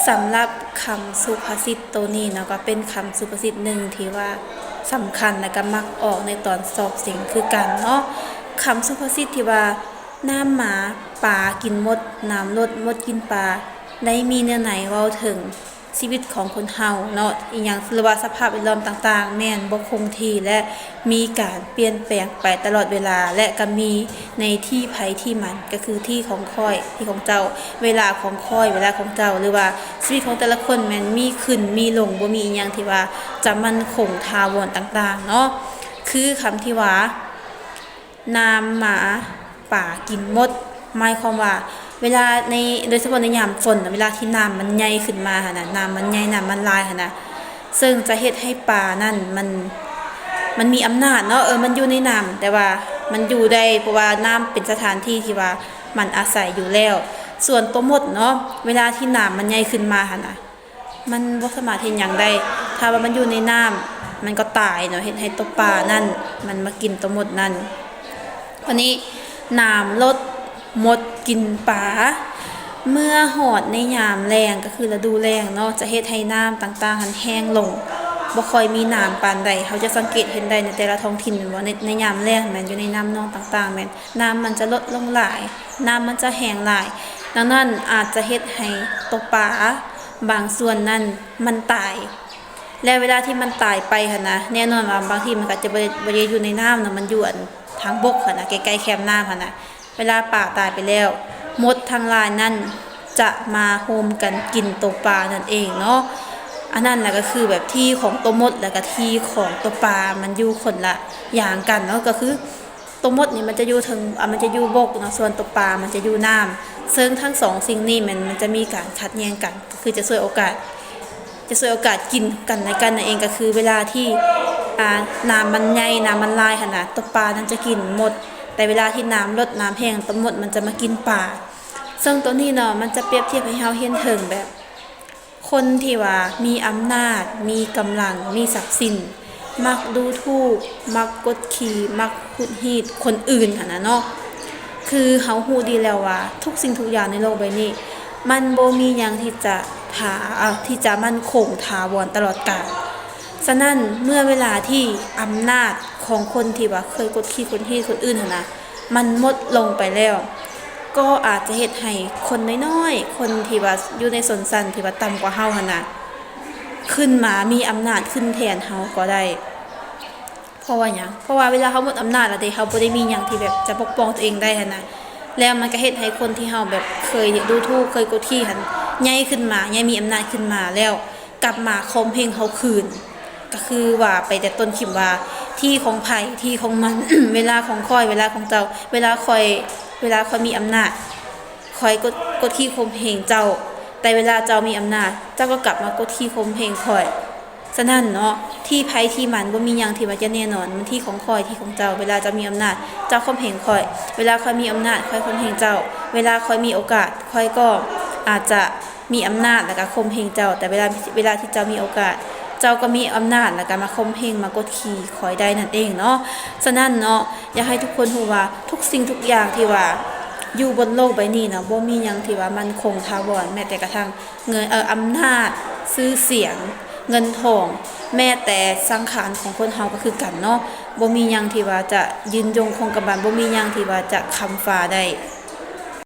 ສຳລັບຄຳສຸພາສິດໂຕນີ້ເນາະ ກໍເປັນຄຳສຸພາສິດໜຶ່ງທີ່ວ່າສຳຄັນ ແລະ ກໍມັກອອກໃນຕອນສອບເສັງຄືກັນເນາະ. ຄຳສຸພາສິດທີ່ວ່າ ນ້ຳໝາປາກິນມົດ, ນ້ຳລົດມົດກິນປາ ໄດ້ມີເນື້ອໃນເວົ້າເຖິງຊີວິດຂອງຄົນເຮົາເນາະ, ອີ່ຫຍັງ ຫຼືວ່າສະພາບແວດລ້ອມຕ່າງໆ ແມ່ນບໍ່ຄົງທີ່ ແລະ ມີການປ່ຽນແປງໄປຕະຫຼອດເວລາ ແລະ ກໍມີໃນທີ່ໃຜທີ່ມັນ, ກໍຄືທີ່ຂອງຂ້ອຍ ທີ່ຂອງເຈົ້າ, ເວລາຂອງຂ້ອຍ ເວລາຂອງເຈົ້າ ຫຼືວ່າຊີວິດຂອງແຕ່ລະຄົນແມ່ນມີຂຶ້ນມີລົງ, ບໍ່ມີອີ່ຫຍັງທີ່ວ່າຈະໝັ້ນຄົງຖາວອນຕ່າງໆເນາະ. ຄືຄຳທີ່ວ່າ ນ້ຳໝາປາກິນມົດ ໝາຍຄວາມວ່າ ເວລາໃນ ໂດຍສະເພາະໃນຍາມຝົນນະ ເວລາທີ່ນ້ຳມັນໃຫຍ່ຂຶ້ນມາຫັ້ນນະ, ນ້ຳມັນໃຫຍ່ ນ້ຳມັນຫຼາຍຫັ້ນນະ, ເຊິ່ງຈະເຮັດໃຫ້ປານັ້ນມັນ ມັນມີອຳນາດເນາະ, ເອີ ມັນຢູ່ໃນນ້ຳ ແຕ່ວ່າມັນຢູ່ໄດ້ ເພາະວ່ານ້ຳເປັນສະຖານທີ່ທີ່ວ່າມັນອາໄສຢູ່ແລ້ວ. ສ່ວນໂຕມົດເນາະ ເວລາທີ່ນ້ຳມັນໃຫຍ່ຂຶ້ນມາຫັ້ນນະ ມັນບໍ່ສາມາດເຮັດຫຍັງໄດ້. ຖ້າວ່າມັນຢູ່ໃນນ້ຳ ມັນກໍຕາຍເນາະ, ເຮັດໃຫ້ໂຕປານັ້ນ ມັນມາກິນໂຕມົດນັ້ນ. ບາດນີ້ ນ້ຳລົດມົດກິນປາ ເມື່ອຮອດໃນຍາມແລ້ງ ກໍຄືລະດູແລ້ງເນາະ ຈະເຮັດໃຫ້ນ້ຳຕ່າງໆຫັ້ນແຫ້ງລົງ, ບໍ່ຄ່ອຍມີນ້ຳປານໃດ. ເຮົາຈະສັງເກດເຫັນໄດ້ໃນແຕ່ລະທ້ອງຖິ່ນແມ່ນບໍ່? ໃນ ໃນຍາມແລ້ງແມ່ນ ຢູ່ໃນນ້ຳນອງຕ່າງໆແມ່ນ ນ້ຳມັນຈະລົດລົງຫຼາຍ, ນ້ຳມັນຈະແຫ້ງຫຼາຍ. ດັ່ງນັ້ນອາດຈະເຮັດໃຫ້ໂຕປາບາງສ່ວນນັ້ນມັນຕາຍ. ແລະ ເວລາທີ່ມັນຕາຍໄປຫັ້ນນະ ແນ່ນອນວ່າບາງທີມັນກໍຈະບໍ່ໄດ້ ບໍ່ໄດ້ຢູ່ໃນນ້ຳເນາະ, ມັນຢູ່ອັນທາງບົກຫັ້ນນະ ໃກ້ໆແຄມນ້ຳຫັ້ນນະ. ເວລາປາຕາຍໄປແລ້ວ ມົດທັງຫຼາຍນັ້ນຈະມາໂຮມກັນກິນໂຕປານັ້ນເອງເນາະ. ອັນນັ້ນລະກໍຄືແບບທີ່ຂອງໂຕມົດ ແລະກະທີ່ຂອງໂຕປາ ມັນຢູ່ຄົນລະຢ່າງກັນເນາະ, ກໍຄື ໂຕມົດນີ້ມັນຈະຢູ່ເທິງ ອາ ມັນຈະຢູ່ບົກເນາະ, ສ່ວນໂຕປາມັນຈະຢູ່ນ້ຳ. ເຊິ່ງທັງສອງສິ່ງນີ້ແມ່ນ ມັນຈະມີການຂັດແຍ່ງກັນ ກໍຄືຈະສວຍໂອກາດ ຈະສວຍໂອກາດກິນກັນແລະກັນນັ້ນເອງ. ກໍຄືເວລາທີ່ ອາ ນ້ຳມັນໃຫຍ່ ນ້ຳມັນຫຼາຍຫັ້ນນະ ໂຕປານັ້ນຈະກິນມົດ, ແຕ່ເວລາທີ່ນ້ຳລົດ ນ້ຳແຫ້ງ ໂຕມົດມັນຈະມາກິນປາ. ເຊິ່ງໂຕນີ້ເນາະ ມັນຈະປຽບທຽບໃຫ້ເຮົາເຫັນເຖິງແບບ ຄົນທີ່ວ່າມີອຳນາດ, ມີກຳລັງ, ມີຊັບສິນ, ມັກດູຖູກ, ມັກກົດຂີ່, ມັກຫຸດຮີດຄົນອື່ນຫັ້ນນະເນາະ. ຄືເຮົາຮູ້ດີແລ້ວວ່າທຸກສິ່ງທຸກຢ່າງໃນໂລກໃບນີ້ ມັນບໍ່ມີຫຍັງທີ່ຈະຖາ ເອີ ທີ່ຈະໝັ້ນຄົງຖາວອນຕະຫຼອດການ. ສະນັ້ນ ເມື່ອເວລາທີ່ອຳນາດຂອງຄົນທີ່ວ່າເຄີຍກົດຂີ່ກົດຮີດຄົນອື່ນຫັ້ນນະ ມັນໝົດລົງໄປແລ້ວ ກໍອາດຈະເຮັດໃຫ້ຄົນນ້ອຍໆ ຄົນທີ່ວ່າຢູ່ໃນຊົນຊັ້ນທີ່ວ່າຕ່ຳກວ່າເຮົາຫັ້ນນະ ຂຶ້ນມາມີອຳນາດຂຶ້ນແທນເຮົາກໍໄດ້. ເພາະວ່າຫຍັງ? ເພາະວ່າເວລາເຮົາໝົດອຳນາດແລ້ວເດ ເຮົາບໍ່ໄດ້ມີຫຍັງທີ່ແບບຈະປົກປ້ອງຕົວເອງໄດ້ຫັ້ນນະ ແລ້ວມັນກໍເຮັດໃຫ້ຄົນທີ່ເຮົາແບບເຄີຍດູຖູກ ເຄີຍກົດຂີ່ຫັ້ນ ໃຫຍ່ຂຶ້ນມາ ໃຫຍ່ມີອຳນາດຂຶ້ນມາ ແລ້ວກັບມາຂົ່ມເຫງເຮົາຄືນ. ກໍຄືວ່າໄປແຕ່ຕົ້ນຄລິບວ່າ ທີ່ຂອງໃຜ ທີ່ຂອງມັນ ເວລາຂອງຂ້ອຍ ເວລາຂອງເຈົ້າ ເວລາຂ້ອຍ ເວລາຂ້ອຍມີອຳນາດ ຂ້ອຍກົດ ກົດຂີ່ຂົ່ມເຫງເຈົ້າ, ແຕ່ເວລາເຈົ້າມີອຳນາດ ເຈົ້າກໍກັບມາກົດຂີ່ຂົ່ມເຫງຂ້ອຍ. ສະນັ້ນເນາະ ທີ່ໃຜທີ່ມັນ ບໍ່ມີຫຍັງທີ່ວ່າຈະແນ່ນອນ, ມັນທີ່ຂອງຂ້ອຍ ທີ່ຂອງເຈົ້າ. ເວລາເຈົ້າມີອຳນາດ ເຈົ້າຂົ່ມເຫງຂ້ອຍ, ເວລາຂ້ອຍມີອຳນາດ ຂ້ອຍຂົ່ມເຫງເຈົ້າ, ເວລາຂ້ອຍມີໂອກາດ ຂ້ອຍກໍອາດຈະ ມີອຳນາດ ແລ້ວກໍຂົ່ມເຫງເຈົ້າ, ແຕ່ເວລາ ເວລາທີ່ເຈົ້າມີໂອກາດ ເຈົ້າກໍມີອຳນາດ ແລ້ວກໍມາຂົ່ມເຫງ ມາກົດຂີ່ຂ້ອຍໄດ້ນັ້ນເອງເນາະ. ສະນັ້ນເນາະ ຢາກໃຫ້ທຸກຄົນຮູ້ວ່າ ທຸກສິ່ງທຸກຢ່າງທີ່ວ່າຢູ່ບົນໂລກໃບນີ້ນະ ບໍ່ມີຫຍັງທີ່ວ່າໝັ້ນຄົງຖາວອນ, ແມ້ແຕ່ກະທັ່ງເງິນ ເອີ ອຳນາດ, ຊື່ສຽງ, ເງິນທອງ, ແມ້ແຕ່ສັງຂານຂອງຄົນເຮົາກໍຄືກັນເນາະ, ບໍ່ມີຫຍັງທີ່ວ່າຈະຍືນຍົງຄົງກະບັນ, ບໍ່ມີຫຍັງທີ່ວ່າຈະຄ້ຳຟ້າໄດ້.